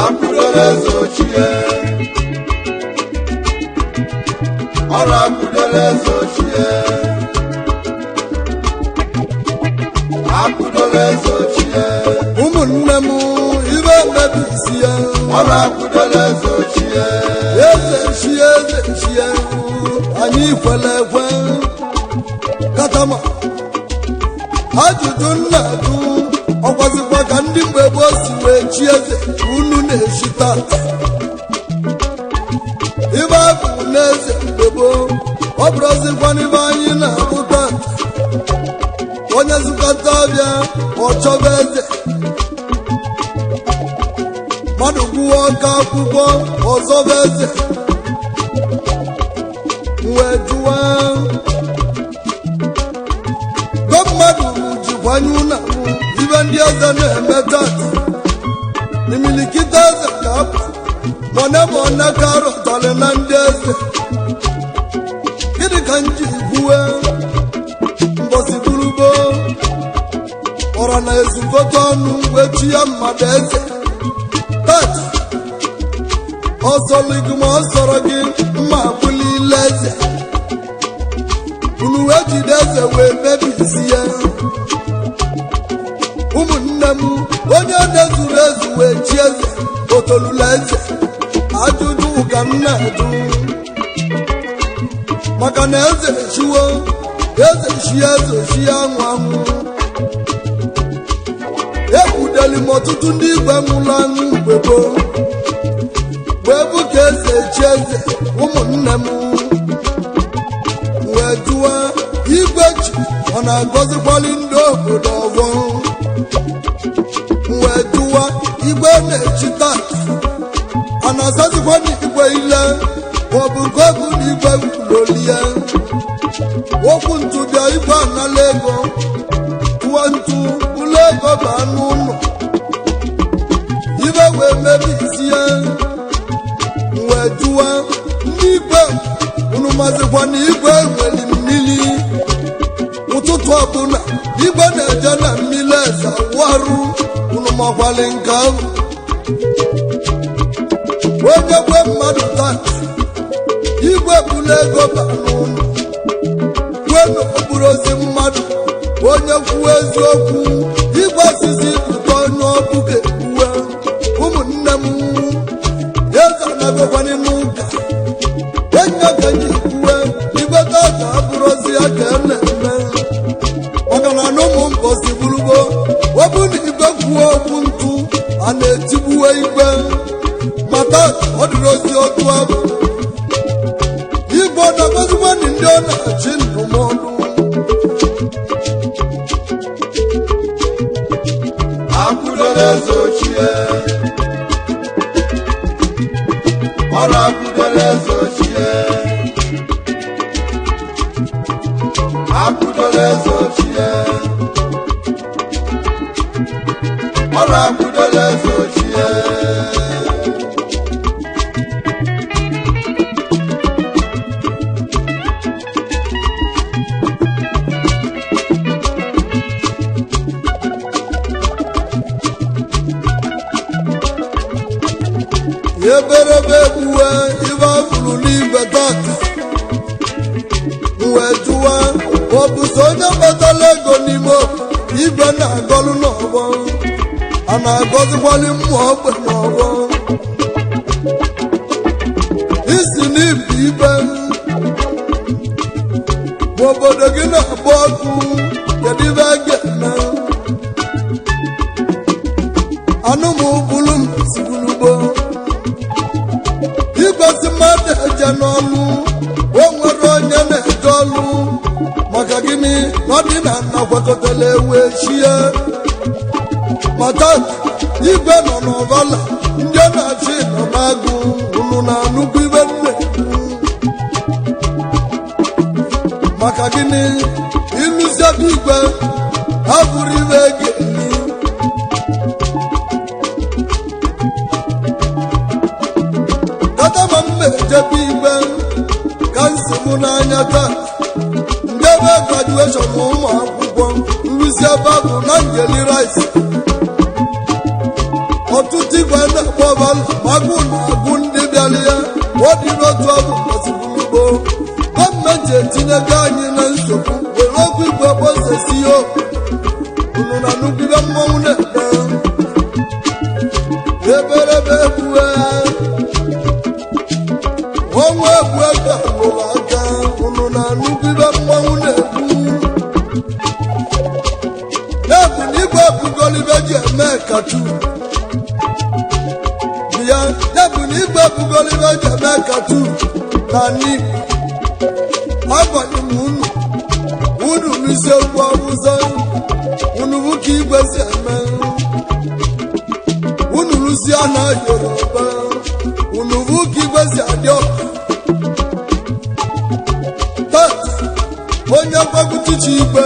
Akụdola eze ochie, ọrụ akụdola eze ochie, akụdola eze ochie. Ụmụnne m, ibe mebisi ya. Ọrụ akụdola eze ochie. Eze nchie, eze nchie, anyị kwere ekwe. Katama ajụjụ nna ajụ, ọkwazikwa ka ndị mgbe gboo si wee chi eze ka unu na-echi tata? Ibe abụ n'eze mgbe gboo, ọ bụrụzikwa n'ibe anyị na-abụ tata. Onye zụkọta abịa, ọ chọba eze. Mmadụ gwuo ọka akwụkwọ, ọzọba eze. Wee jụwa gọọmenti jikwanye ụna ibe ndị eze na-eme tata. N'imilikite eze ka apụ mọne mọne ka arọtara na ndị eze. Gịnị ka m ji kwuwe? Mbọsi gburugboo ọra na ezukọta ọnụ wee chi ya mmadụ eze tata. Ọsọlụ gị ma ọ sọrọ gị mma abụlile eze. Unu wee jide eze wee mebisi ya. Ụmụnne m, onye na-ezuru ezu wee chi eze, otolula eze? Ajụjụ ka m na-ajụ, maka na eze chiwo, eze chi, eze chi anwụ anwụ. Ekwudeli m ọtụtụ ndị igwe nwụrụ anwụ mgbe gboo wee bụ ka eze chi eze. Ụmụnne m, wee jụwa igwe chi, ọ na-agọzikwali ndị obodo ọgbọ? Wee jụwa igwe na-echi tata, a na-asazikwa n'igwe ile, maọbụ nke ọbụ na igwe gwulolie okwu ntụbịa? Igwe anala ego tụọ ntụ ụlọ, ego baa n'ụlọ ibe wee mebi isi ya. Wee jụwa ndị igwe, unu mazikwa na igwe nwere mmiri? Ụtụtụ ọbụla igwe na-eje na mmiri eze warụ. Unu makwali nke ahụ? Onye gwe mmadụ taa, igwe bụla ego ba n'ụlọ kwue na okpuru ozi mmadụ. Onye kwuo eziokwu, igwe osisi pụta onye ọkụ ga-egbuwe. Ụmụnne m, eze anagokwanị n'ụka enye ka ji kwuwe igwe tata abụrụzi ya ka e na-eme, maka na n'ụmụ mbọsi gburugbo, ọ bụ na igwe kwuo okwu ntụ, a na-etigbuwe igwe. Mata ọ dịrị ozi otu ahụ, igwe ọ na-agọzikwanị ndị ọ na-achị ndụmọdụ? Akụdola eze ochie, ọrụ akụdola eze ochie, akụdola eze ochie, ọrụ akụdola eze ochie. Eberebe egbuwe ibe afụrụ n'igwe tata. Wee jụwa, ọ bụ so onye kpatara ego n'ime obodo igwe na-agọlụ n'ọgbọ, a na-agọzikwali mmụọ ogbe n'ọgbọ? Isi n'ibu igwe ma obodo gị na-agba ọkụ, kedu ibe a ga-eme? Anụmụbulu m sigbulugbo igosi mmadụ eje n'ọlụ, o nwere onye na-eje ọlụ. Maka gịnị? Na ọdịnala kwekọtara ewe chie. Ma tata igwe nọ n'ọvala, ndị ọ na-achị nọ n'agụ. Unu na nnukwu ibe nne. Maka gịnị? Ịlụziebe igwe abụrụ ibe ga-eli. Kata ma mma ejebe igwe ka nsogbu n'anya taa. Ndebe graduation ụmụ akwụkwọ nrụzi ebe bụ na ngeli rice. Ọtụtụ igwe na-akpọ ọbala magụ na-agụ ndị bịara ya. Ọ dị n'otu ọbụ kwesịrị gọọmenti etinyego anyị na nsogbu were okwu igwe gbosesi ya. Unu na nnukwu ibe mmọnwụ na-eme eberebe egbue ọnwa egbu ka lụrụ aka. Unu na nnukwu ibe mmọnwụ na-ekwu na-ebu na igwe ebugolibe ji eme katu ya. Ya bụ na igwe ebugolibe ji eme katu na Igbo. Agwanye m unu, unu lụzie ugwu awụsa, unu bụ ka igwe si eme. Unu lụzie na Yoruba, unu bụ ka igwe si adị ọka. Tat onye gwagwutuchi igwe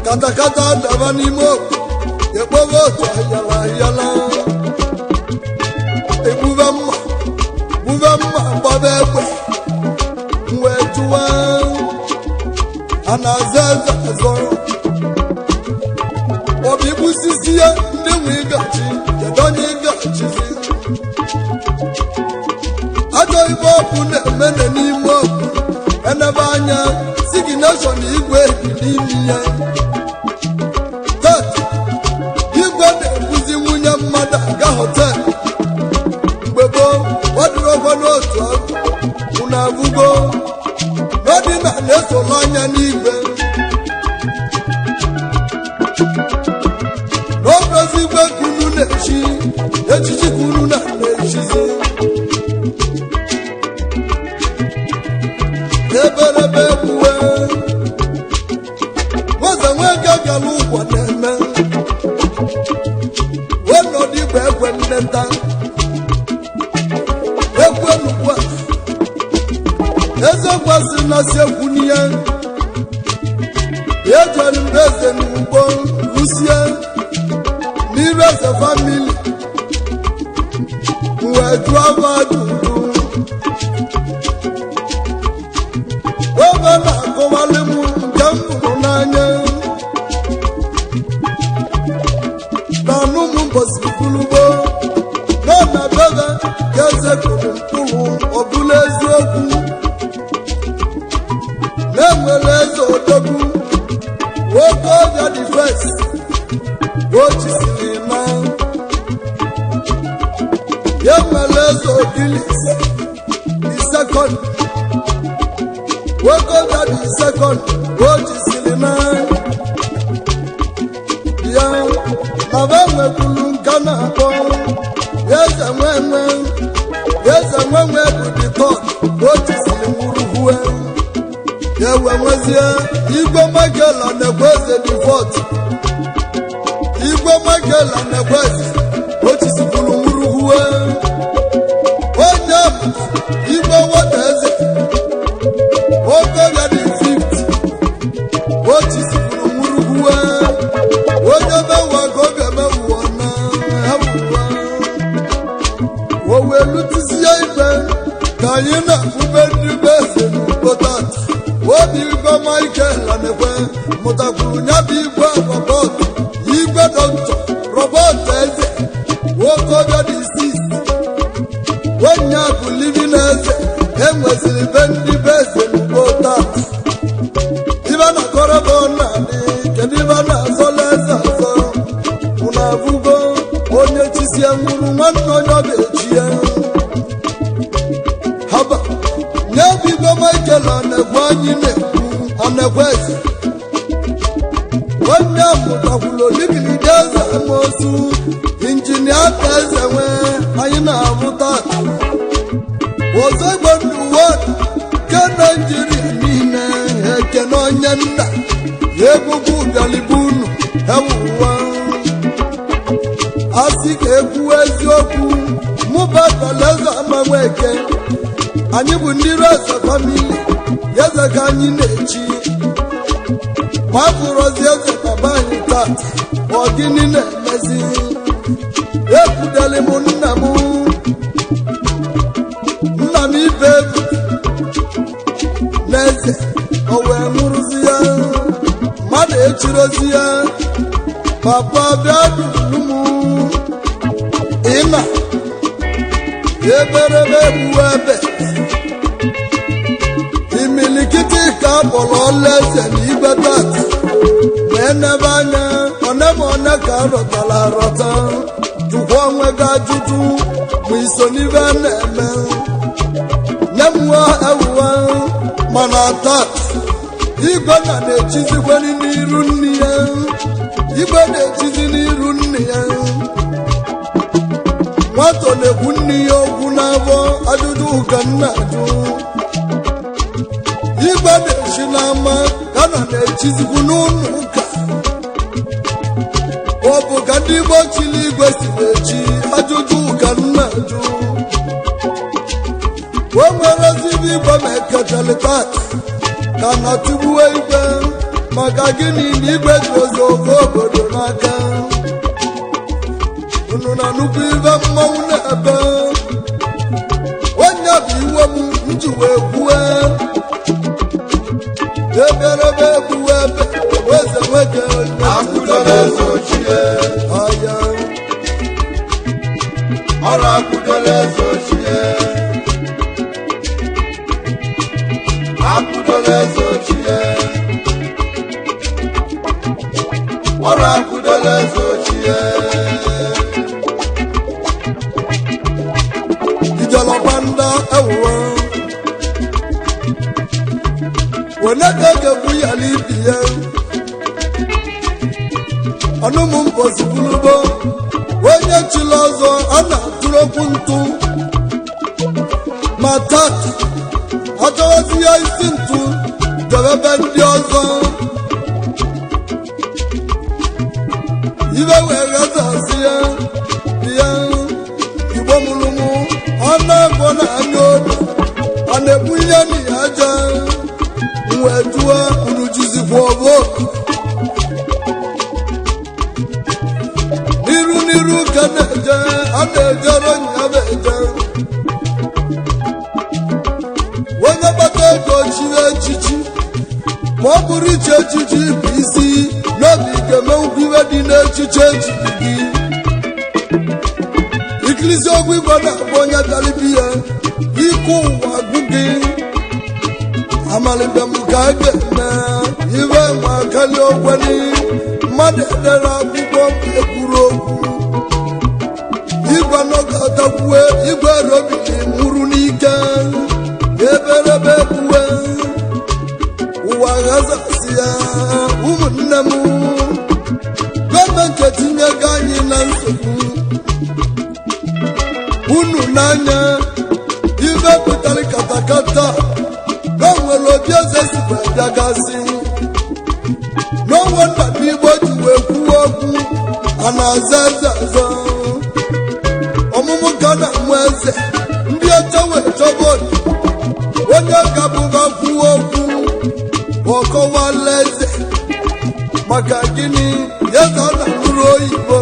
katakata daba n'ime obodo, ekpogho otu ayala ayala, egbube mma gbube mma, gbaba egbe. Wee jụwa, a na-aza eze azọ? Ọ bụ igbusisi ya ndị nwe ịgachi? Kedu onye ịgachizi? Ajọ ibe ọkụ na-emene n'ime ọkụ enebe anya sigineshọn igwe bi n'ime ya. Tet igwe na-ebuzi nwunye mmadụ aga hotel. Mgbe gboo ọ dịrọkwa n'otu ahụ. Unu abụgo n'ọdịna na-esolo anya n'igwe n'ogozi igwe ka unu na-echi echichi, ka unu na-echizi eberebe egbuwe nweze nweke gara ụgwọ na-eme wenọdụ igwe ekwe nneta ekwe n'ugbu a. Eziokwu asị na si ekwu n'ihe ejere mgbe eze n'ugbo rusie n'iru eze family wee jụọ afọ ajụjụ. Oge na-akọwalị m nke m hụrụ n'anya na anụ m mbọsi kwulugbo nọ na bebe ka eze kụrụ mkpụrụ. Ọbụla eziokwu na-enwere eze odogwu nwoke ọbịa dị fes o chisiri na ya nwere eze obilis the second, nwoke ọbịa dị second o chisiri na ya na ba nwekwuru nke a na-akpọ eze nwenwe. Eze nwenwe bụ the third o chisiri nwuruhue ya wee nwezie igwe Michael Anekwe eze the fourth. Igwe Michael Anekwe eze o chisikwuru nwuruhue onye bụ igwe nwata eze okorobịa dị fifth o chisikwuru nwuruhue onye mewa ka ọ ga-emewuo na ewuwa o wee lụtizie igwe ka anyị na-afụbe ndị be eze n'ugbo tata. Obi igwe Michael Anekwe mụtakwuru ya bụ igwe Robert, igwe dọkịta Robert eze nwoke dị six onye bụ living eze enweziri be ndị be eze n'ugbo tata. Ibe na kọrọbọ na-adị kedu ibe na-azọla eze azọ? Unu abụgo onye chisie nwụrụ nwanne onye ọ ga-echi ya haba nye bụ igwe Michael Anekwe anyị na-ekwu Anekwe eze nwanne a mụtakwuru olibiride eze amosu injinia ka eze nwee anyị na-abụ tata ọzọ igbo ndụ wod ke Naijiria niile ekene. onye nna ya egwugwu bịalibu unu ewuwa. Asị ka ekwu eziokwu, mụba Ebeleze Amanweke, anyị bụ ndị Eze family, eze ka anyị na-echi. Ma afụrọzi eze baba anyị tata, ọ gịnị na-emezi? Ekwudeli m nna m, nna m ibe ebu n'eze, o wee nwụrụzi ya, mmadụ echirozi ya. Papa bịa dulu m ịma eberebe egbuwe ebe imilikiti ka akpọrọ ọlaeze na igwe tata wee nebe anya one ma one ka arọtara arọta. Jụkwa onwe gị ajụjụ ma iso n'ibe a na-eme nye m nwa ewuwe. Mana tata igwe na na-echizikweni n'iru nne ya, igwe na-echizi n'iru nne ya. Nwata na-ekwu nne ya okwu n'afọ, ajụjụ ka nna ajụ. Igwe na-echi n'ama ka na na-echizikwu n'ụlọ ụka. Ọ bụ ka ndị Igbo chiri igwe si echi, ajụjụ ka nna ajụ. O nwere ezigbo igwe ma ekechara tata ka na tigbuo igwe, maka gịnị na igwe ji ozi ofe obodo n'aka? Unu na nnukwu ibe mmanwụ na-ebe onye bụ iwe m nji wee kwue eberebe egbuwe ebe eze nwoke. Akwụdola eze ochie. Ọya. Ọrụ akwụdola eze ochie. Akwụdola eze ochie. Ọrụ akwụdola eze ochie. Ijelọbanda ewuwe wene ka ga-egbu ya n'ibi ya ọnụmụ mbọzikwulubo onye chila ọzọ a na-atụrụ okwu ntụ, ma tata achọghịzi ya isi ntụ debebe ndị ọzọ ibe wee ghazazi ya ya. Igbo mụrụmụ ọ na-agwọ na anya obi ọ na-ebu ihe na ya aja wee jụọ unu jizikwa ọbụ n'iru n'iru ka na-eje a na-ejere nya bụ eje. Onye kpata ego chiri echichi, ma ọ bụrụ iche echichi bụ isi n'obi ga-emenwukwu iwe dị n'echiche echichi gị. Ikirisi ọgwụ igwe na-abụ onye bịara ya ike ụwa agwụ gị amalibem ka a ga-eme iwe ma kalie okweni mmadụ edere akwụkwọ ekwuru okwu igwe nọgọtakwue igwe robili nwụrụ n'ike eberebe ekwuwe ụwa ghazasị ya. Ụmụnne m, gọọmenti etinyego anyị na nsogbu. Unu n'anya ibe pụtara katakata na o nwere obi eze sikwa bịagasị n'onwe nna ndị Igbo ji wee kwuo okwu a na-aza eze azọ ọmụmụ ka na amụ eze ndị ọcha wee chọba obi onye ga-abụba kwuo okwu ọkọwala eze. Maka gịnị eze ọ na-alụrụ oyibo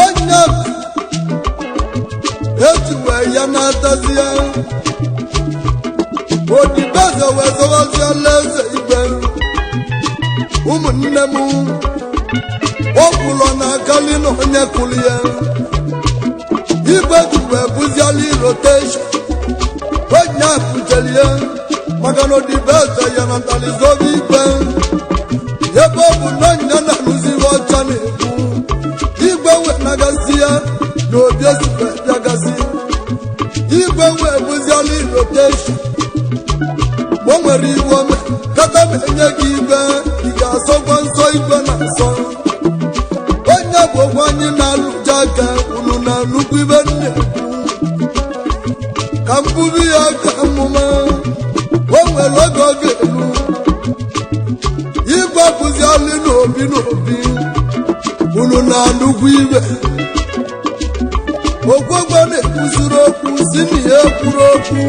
onye eji wee ya na-atazi ya odibeze wee zọwaziala eze igwe. Ụmụnne m, ọkwụlọ na-akali na onye kụrụ ya igwe ji wee bụziala rotation onye apụjeli ya, maka na odibeze ya na ntalizobe igwe ebe ọ bụ na onye na-alụziri ọcha na-ekwu igwe wee nagasị ya na obi ezigbo bịagasị igwe wee bụziala rotation. Ma o nwere iwe ome kata ma enye gị igwe, ị ga-asọkwa nsọ igwe na-asọ onye bụ okwu anyị na-alụja aka unu na nnukwu ibe nne ka mbubi ya ka mmụma o nwere. nwere oge ọ ga-elu. Igwe bụzi ọlị n'obi n'obi unu na-anụkwu ibe. Ogwogwo na-ekwuziri okwu si na ya ekwuru okwu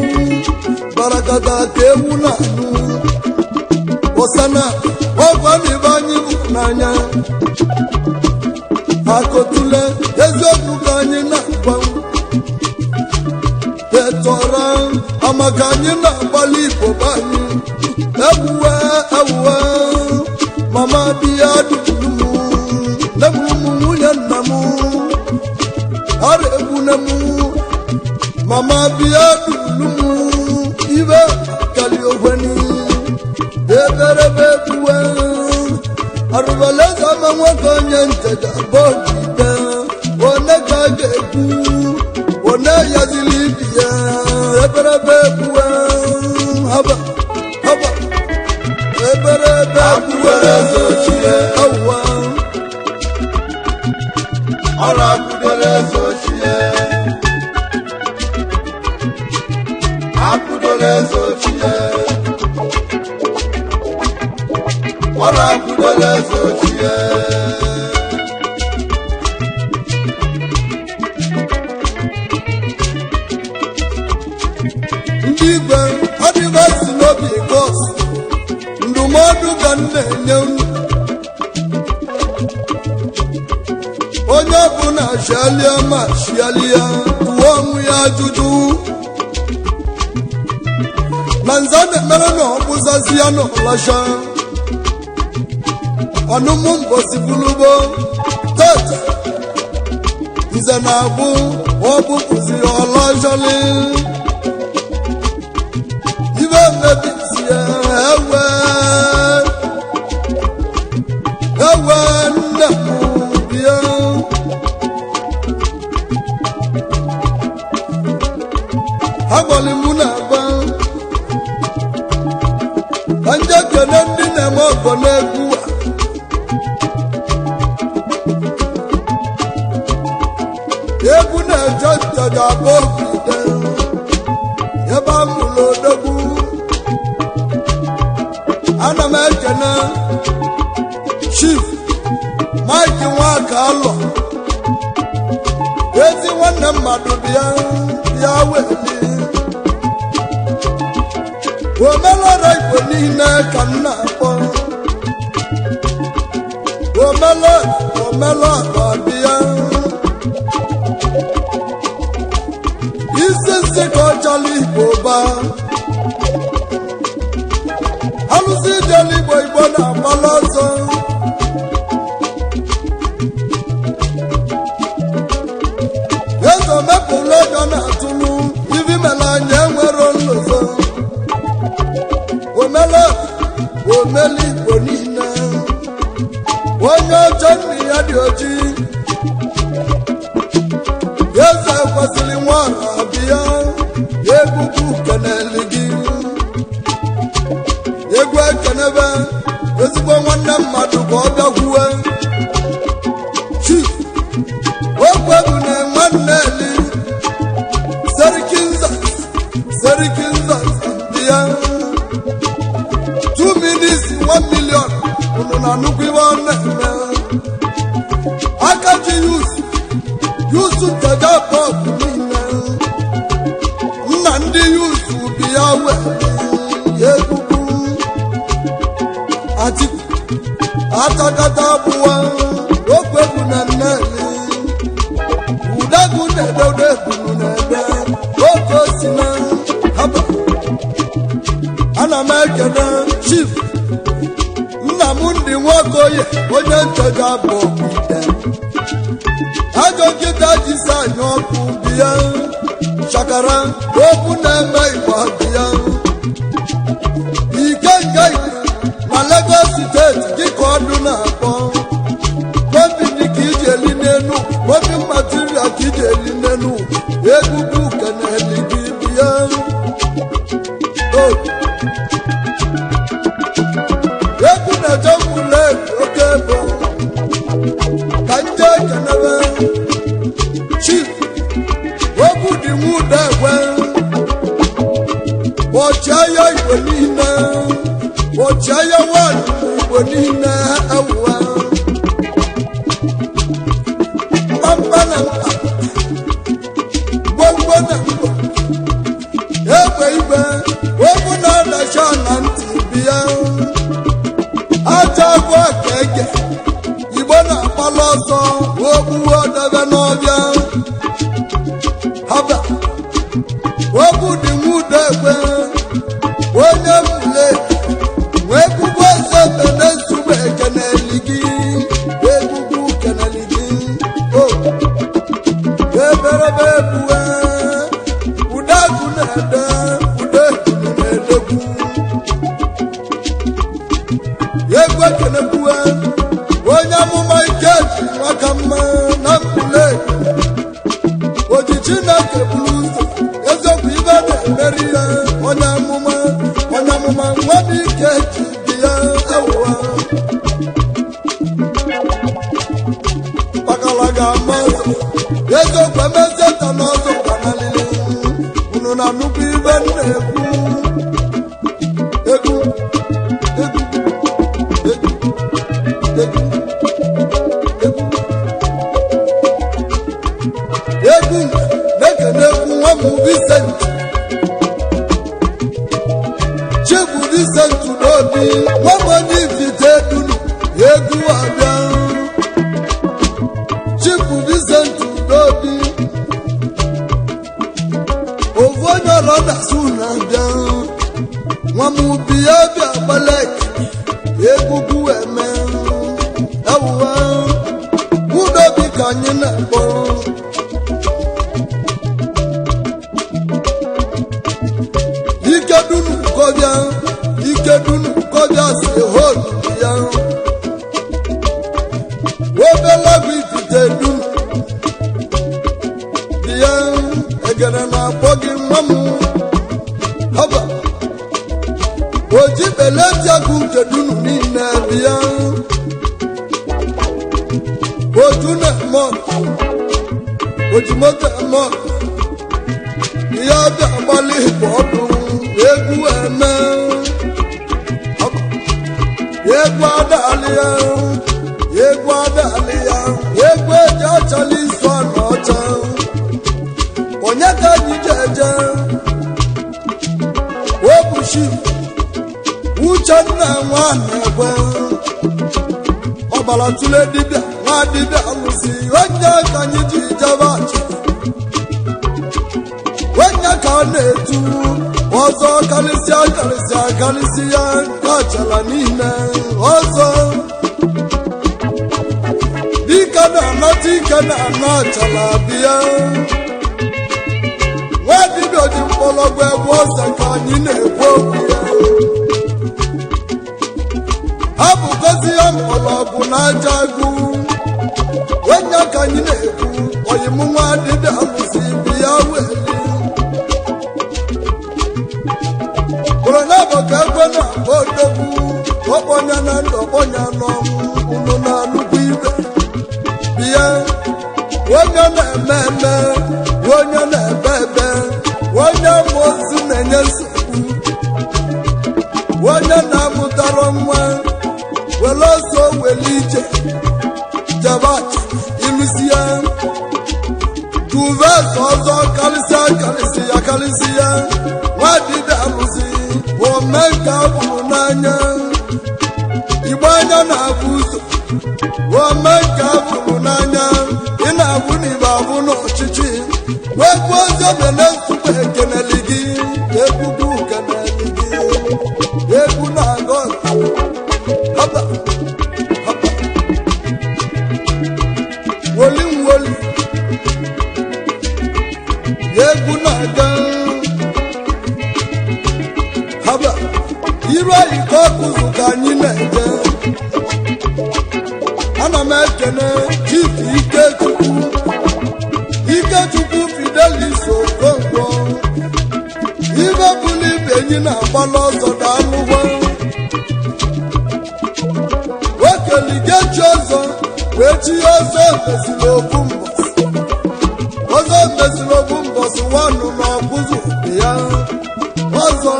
barakata ka ewu na-anụ ụsana ọgwa na ibe anyị bụ n'anya. Akụtule eziokwu ka anyị na-agba etọra amaka anyị na-agbalị Igbo be anyị. Ewuwe ewuwe mama biya dum nne m ụmụ nwunye nna m ara egbune m mama biya dum ibe kali ogweni eberebe ebuwe arụbalaeze ama nwoke onye nteja bọgide one ka a ga-ekwu one yazili ibi ya eberebe ebuwe haba haba eberebe ebuwe awụwa. Ọrụ akwụdoro eze ochie. Akwụdoro eze ochie. Ọrụ akwụdoro eze ochie. Ndị igwe adịghị n'obi gọs ndụmọdụ ka m na-enye unu. Onye ọbụla chialia ma chialia tụọ ọnwụ ya ajụjụ na nza na-emere na ọbụzazi ya na ọlasha ọnụmụ mbosi bulubo tata nze na-abụ ọbụpụzi ọlajali ibe mebisi ewe ewe nne m bịa agwali mụ na agba ka nje kene ndị na-eme ọgọ n'egwu a. Egwu na-eje njaja abụ ogide ebe a mụrụ odogwu. Ana m ekene Chief Mike Nwaka alọ ezi nwanne mmadụ bịa bịa weli omelọra Igbo niile ka m na-akpọ omelọra omelọra bịa isi nsị ka ọ chala Igbo baa alụsị ijele Igbo Igbo na-agbala ọsọ. Eze mepụla ọjọ na-atụlụ ibi mere anya enwero nlụzọ omele omele Igbo niile onye ọjọọ nne ya dị oji. Eze kwesịrị nwara bịa egwugwu keneli gị egwu ekenebe ezigbo nwanne mmadụ ka ọ bịakwuwe. Chief okwebu na nwanne eli serikinza serikinza bịa 2 minutes 1 million unu na nnukwu ibe ọ na-eme aka ji yus yusu nteja pọpụ niile nna ndị yusu bi ya wee egwugwu Atiku atakata abụwa okwebu na nneli udegwu na-ede udegwu na-ede oke osina haba. Ana m ekene Chief nna m ndị nwokoye onye nteja bụ ite ajọ nkịta jisi anyị ọkụ bịa chakara okwu na-eme Igbo bịa ike nke na Lagos steeti dịka ọdụ na-akpọ kọmpini ka iji eli n'elu kọmpi matiria ka iji eli n'elu egwugwu keneli gị bịa. O. Egwu na-eje nwule oke ebo ka nje kenebe Chief okwu dị nwude egwe ọchịagha Igbo. n'Igbo niile, ọchịagha nwanyị n'Igbo niile ewuwa. Mkpamkpa na mkpa, gbogbo na mkpa, egbe igwe, okwu na-adacha na ntị bịa. Aja agwọ ka eke, Igbo na-agbala ọsọ, okwu ọdebe n'ọbịa. Haba, okwu dị nwude egbe, onye mule, wee gụgụ eze mene nsogbu ekeneli gị, egwugwu keneli gị, o. Eberebe ebuwe, udeagụ na-ede, udeegwu na-edegwu. Egwu ekenekwuwe, onye amụma ike ji nwaka mma na mbule. Oji Chineke buru ụzọ, eziokwu ibe na-emeri ya, onye amụma, onye amụma nwa m ike ji dị ya ewuwa. Kpakala ga-ama ọzọ, eziokwu emezie nta n'ọzọ gbanalili, unu na nnukwu ibe m na-ekwu. Egwu, egwu, egwu, egwu, egwu. Egwu na-ekene egwu nwa m Vincent, Chibu Vincent n'obi, nwa m onye Ifite dunu, egwu abịa. Chibu Vincent n'obi, ofu onye ọrụ na-asụ na-abịa, nwa m ubi ya bịa gbalek, egwugwu eme, ewuwa, udobi ka anyị na-akpọ. Ike dunu kọbịa, ike dunu kọbịa si holu ya. Obele bụ ifite dunu dị ya, egere na-akpọ gị nwa m. Haba, oji beletiagụ nke dunu niile bịa. Oju na-eme ọkụ, oji moto eme ọkụ. Ya bịa gbalị bụ ọdụ egwu eme, egwu adalị ya, egwu adalị ya, egwu eji achala izu ọna ọcha. Onye ka anyị ji eje? Obuchi Uchenna nwa na-ekwe, ọbara tụle dibịa nwa dibịa alụsị, onye ka anyị ji jebe acha, onye ka ọ na-etu ọzọ karịsịa karịsịa karịsịa nke ọchala niile ọzọ. Dike na-anata ike na-ana achala bịa. Nwa dibịa ji mgbọrọgwụ egwu ọzọ ka anyị na-ekwu okwu ya. Ha bụ gozi ya mgbọrọgwụ na aja agụ, onye ka anyị na-ekwu oyimụ nwa dibịa alụsị bịa weli. Korona bụ ka ekwe na-akpọ odogwu, ọkpọnya na ndụ ọkpọnya n'ọnwụ, unu na-anụkwu ibe bịa. Onye na-eme eme, onye na-ebe ebe, onye amoosu na-enye nsogbu, onye na-amụtara nwa, were ọsọ were ije jebe aja ịlụsi ya. Tuvesi ọzọ karịsịa karịsịa karịsịa, nwa dibịa alụsị omenka bụrụ n'anya, Igbo anya na-abụ ụzọ, omenka bụrụ n'anya, ị na-abụ na igbo abụ n'ọchịchị. Wee kwuo ozi omene nsukwa ekeneli gị, egwugwu keneli gị, egwu na-agọ. Haba, haba, woli nwoli, egwu na-aga. Haba, iru anyị ka ọkụzụ ka anyị na-eje. Ana m ekene Chief Ikechukwu, Ikechukwu Fidelis Okonkwo, ibe bụla ibe enyi na-agbala ọzọ daalụgwa. Okeligechi ọzọ wee chi ya ọzọ mesiri ofu mbọsị, ọzọ mesiri ofu mbọsị nwanụ na ọkụzụ dị ya ọzọ.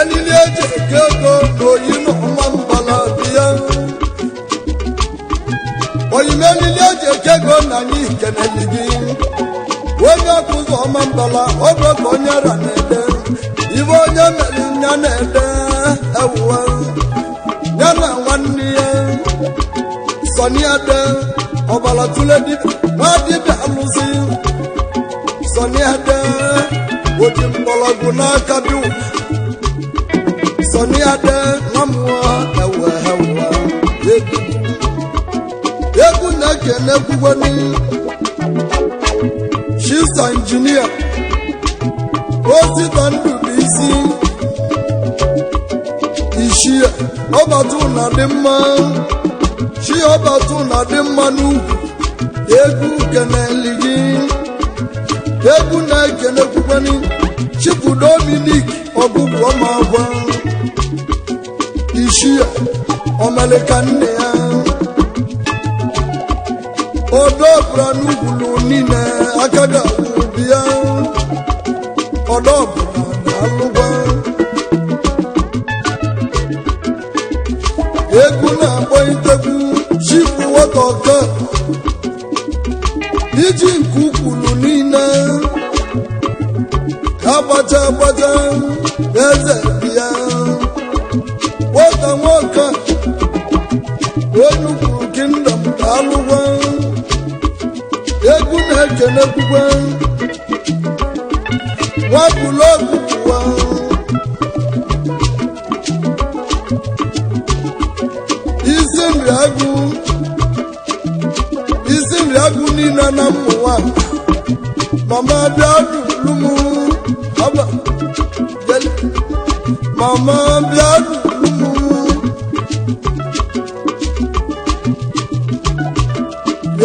Elili eji eke ego na oyi na ọma mbala dị ya. Oyime elili eji eke ego na anyị keneli gị. Onye ọkụzọ ọma mbala ọgọ ka onye ra na-ede. Ibe onye mere nya na-ede ewuwe. Ya na nwanne ya Sọni Ade ọbara tụle dibịa nwa dibịa alụsị. Sọni Ade oji mgbọrọgwụ n'aka bi ụwa. Sọni Ade nwa mmụọ ewe ewe egwu. Egwu na-ekene kwugoni Chisa injinia Osita ndụ bụ isi Ishie ọbata ụna dị mma. Chi ọbata ụna dị mma n'ugwu. Egwu keneli gị. Egwu na-ekene kwukwani Chifu Dominic ọgụgụ ọma agwa. Ishie omelika nne ya. Ọdọbra n'ugwulu niile aka ga-agwụ bịa. Ọdọbra na-alụgwa. Egwu na-akpọ itegwu chifu nwata ọka. Iji nke ukwulu niile agbacha agbacha eze bịa. Nwata nwoke onye ukwuru kingdom ka-alụgwa. Egwu na-ekenekwukwe nwabụlọgwụwa. Isi nri agụ, isi nri agụ niile na mmụwa. Mama bịa dulu m ọba jeli. Mama bịa dulu m.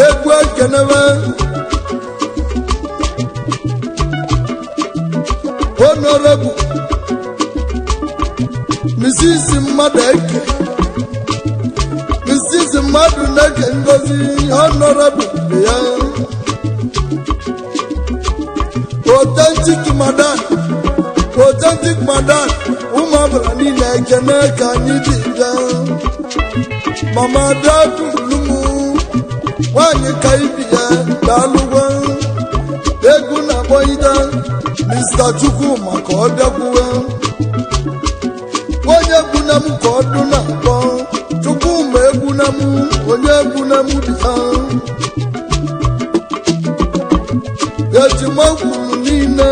Egwu ekenebe Honorable Mrs. Mmadụ Eke, Mrs. Mmadụ na-eke Ngozi Honorable dị ya. Authentic Madam, Authentic Madam, ụmụ ọbụla niile ekene ka anyị dị bịa. Mama bịa dulu m, nwanyị ka ibi ya daalụgwa. Egwu na-akpọide Mr. Chukwu maka ọ bịakwuwe. Onye egwu na m ka ọ dụ na-akpọ Chukwu ma egwu na m, onye egwu na m dị ha. Ejima kwuru niile,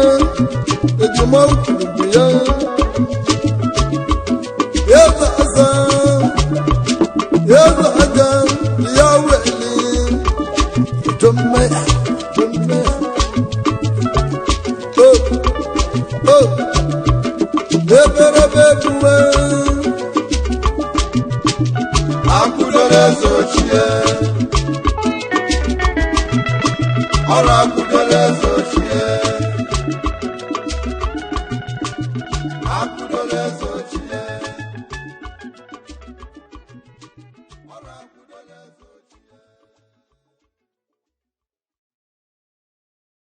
ejima kwuru bụ ya. Eze aza, eze aja ya weli. Jome, jome. Oh, oh. Eberebe egbuwe. Akụdoro eze ochie. Ọrụ akụdoro